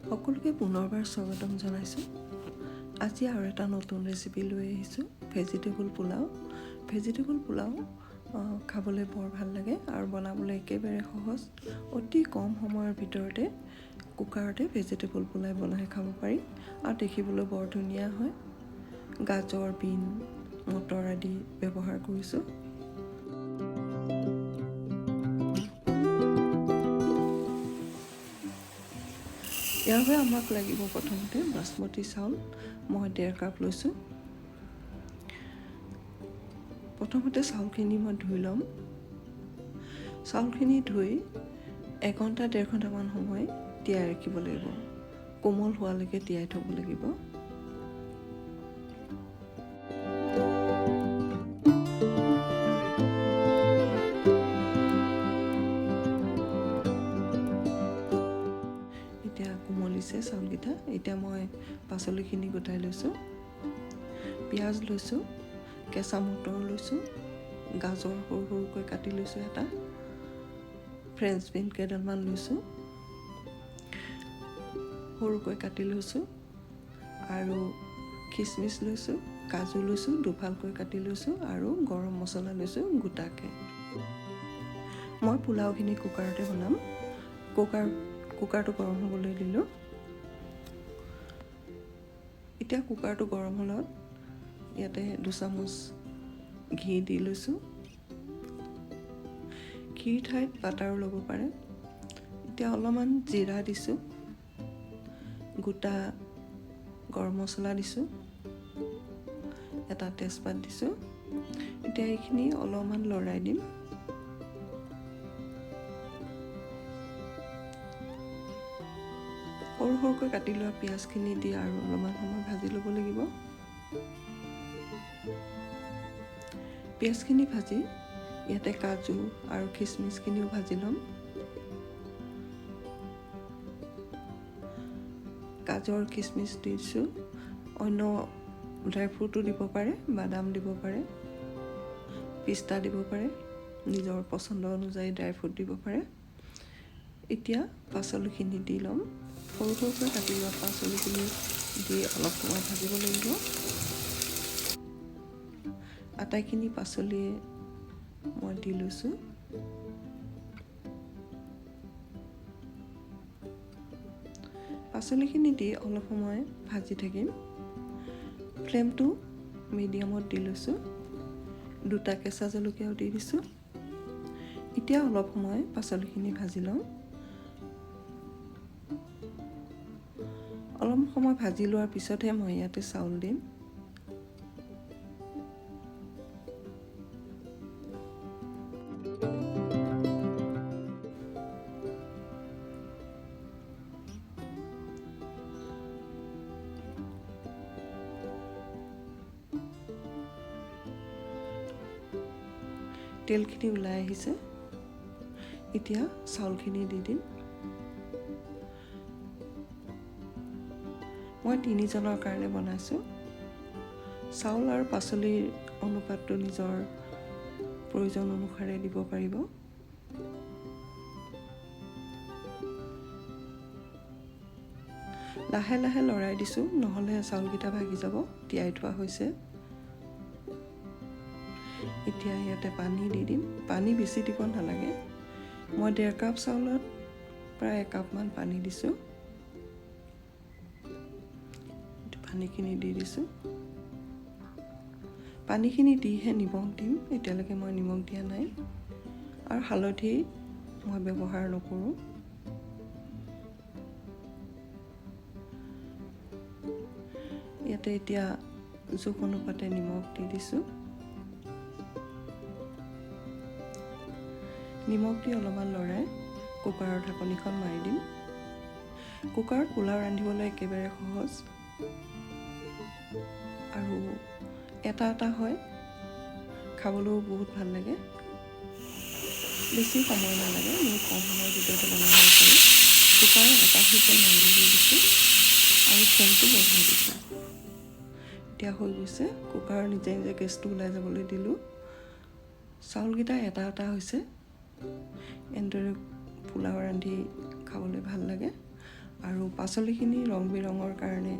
সকলোকে পুনৰবাৰ স্বাগতম জনাইছোঁ। আজি আৰু এটা নতুন ৰেচিপি লৈ আহিছোঁ, ভেজিটেবল পোলাও। ভেজিটেবল পোলাও খাবলৈ বৰ ভাল লাগে আৰু বনাবলৈ একেবাৰে সহজ। অতি কম সময়ৰ ভিতৰতে কুকাৰতে ভেজিটেবল পোলাও বনাই খাব পাৰি আৰু দেখিবলৈ বৰ ধুনীয়া হয়। গাজৰ, বিন, মটৰ আদি ব্যৱহাৰ কৰিছোঁ। ইয়াৰ বাবে আমাক লাগিব প্ৰথমতে বাচমতি চাউল। মই 1.5 কাপ লৈছোঁ। প্ৰথমতে চাউলখিনি মই ধুই ল'ম। চাউলখিনি ধুই এঘণ্টা 1.5 ঘণ্টামান সময় তিয়াই ৰাখিব লাগিব। কোমল হোৱালৈকে তিয়াই থ'ব লাগিব। এতিয়া কোমলিছে চাউলকেইটা। এতিয়া মই পাচলিখিনি গোটাই লৈছোঁ। পিঁয়াজ লৈছোঁ, কেঁচা মটৰ লৈছোঁ, গাজৰ সৰু সৰুকৈ কাটি লৈছোঁ এটা, ফ্ৰেঞ্চ বিন কেইডালমান লৈছোঁ, সৰুকৈ কাটি লৈছোঁ, আৰু খিচমিচ লৈছোঁ, কাজু লৈছোঁ, দুফালকৈ কাটি লৈছোঁ, আৰু গৰম মছলা লৈছোঁ গোটাকৈ। মই পোলাওখিনি কুকাৰতে বনাম। কুকাৰটো গৰম হ'বলৈ দিলোঁ। এতিয়া কুকাৰটো গৰম হ'লত ইয়াতে 2 চামুচ ঘি দি লৈছোঁ। ঘিৰ ঠাইত বাটাৰো ল'ব পাৰে। এতিয়া অলপমান জিৰা দিছোঁ, গোটা গৰম মছলা দিছোঁ, এটা তেজপাত দিছোঁ। এতিয়া এইখিনি অলপমান লৰাই দিম। সৰু সৰুকৈ কাটি লোৱা পিঁয়াজখিনি দি আৰু অলপমান সময় ভাজি ল'ব লাগিব। পিঁয়াজখিনি ভাজি ইয়াতে কাজু আৰু খিচমিচখিনিও ভাজি ল'ম। গাজৰ, খিচমিচ দিছোঁ। অন্য ড্ৰাই ফ্ৰুটো দিব পাৰে, বাদাম দিব পাৰে, পিস্তা দিব পাৰে, নিজৰ পচন্দ অনুযায়ী ড্ৰাই ফ্ৰুট দিব পাৰে। এতিয়া পাচলিখিনি দি ল'ম। সৰু সৰুকৈ কাটি লোৱা পাচলিখিনি দি অলপ সময় ভাজিব লাগিব। আটাইখিনি পাচলি মই দি লৈছোঁ। পাচলিখিনি দি অলপ সময় ভাজি থাকিম। ফ্লেমটো মিডিয়ামত দি লৈছোঁ। দুটা কেঁচা জলকীয়াও দি দিছোঁ। এতিয়া অলপ সময় পাচলিখিনি ভাজি লওঁ। অলপ সময় ভাজি লোৱাৰ পিছতহে মই ইয়াতে চাউল দিম। তেলখিনি ওলাই আহিছে। এতিয়া চাউলখিনি দি দিম। মই তিনিজনৰ কাৰণে বনাইছোঁ। চাউল আৰু পাচলিৰ অনুপাতটো নিজৰ প্ৰয়োজন অনুসাৰে দিব পাৰিব। লাহে লাহে লৰাই দিছোঁ, নহ'লে চাউলকেইটা ভাগি যাব। তিয়াই থোৱা হৈছে। এতিয়া ইয়াতে পানী দি দিম। পানী বেছি দিব নালাগে। মই 1.5 কাপ চাউলত প্ৰায় 1 কাপমান পানী দিছোঁ। পানীখিনি দি দিছোঁ। পানীখিনি দিহে নিমখ দিম। এতিয়ালৈকে মই নিমখ দিয়া নাই আৰু হালধি মই ব্যৱহাৰ নকৰোঁ। ইয়াতে এতিয়া জোখ অনুপাতে নিমখ দি দিছোঁ। নিমখ দি অলপমান লৰাই কুকাৰৰ ঢাকনিখন মাৰি দিম। কুকাৰত পোলাও ৰান্ধিবলৈ একেবাৰে সহজ আৰু এটা এটা হয়, খাবলৈও বহুত ভাল লাগে। বেছি সময় নালাগে, বহুত কম সময়ৰ ভিতৰতে বনাব পাৰি। কুকাৰত এটা হুইচেল মাৰিবলৈ দিছোঁ আৰু ফ্লেমটো বঢ়াই দিছোঁ। এতিয়া হৈ গৈছে। কুকাৰৰ নিজে নিজে গেছটো ওলাই যাবলৈ দিলোঁ। চাউলকেইটা এটা এটা হৈছে। এনেদৰে পোলাও ৰান্ধি খাবলৈ ভাল লাগে। আৰু পাচলিখিনি ৰং বিৰঙৰ কাৰণে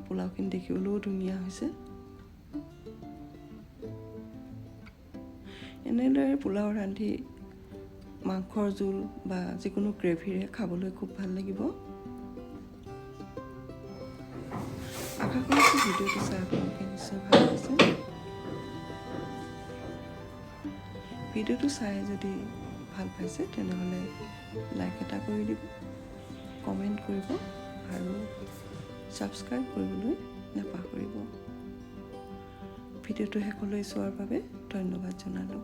পোলাওখিনি দেখিবলৈও ধুনীয়া হৈছে। এনেদৰে পোলাও ৰান্ধি মাংসৰ জোল বা যিকোনো গ্ৰেভিৰে খাবলৈ খুব ভাল লাগিব। আশা কৰিছোঁ ভিডিঅ'টো চাই আপোনালোকে নিশ্চয় ভাল পাইছে। ভিডিঅ'টো চাই যদি ভাল পাইছে তেনেহ'লে লাইক এটা কৰি দিব, কমেণ্ট কৰিব আৰু ছাবস্ক্ৰাইব কৰিবলৈ নাপাহৰিব। ভিডিঅ'টো শেষলৈ চোৱাৰ বাবে ধন্যবাদ জনালোঁ।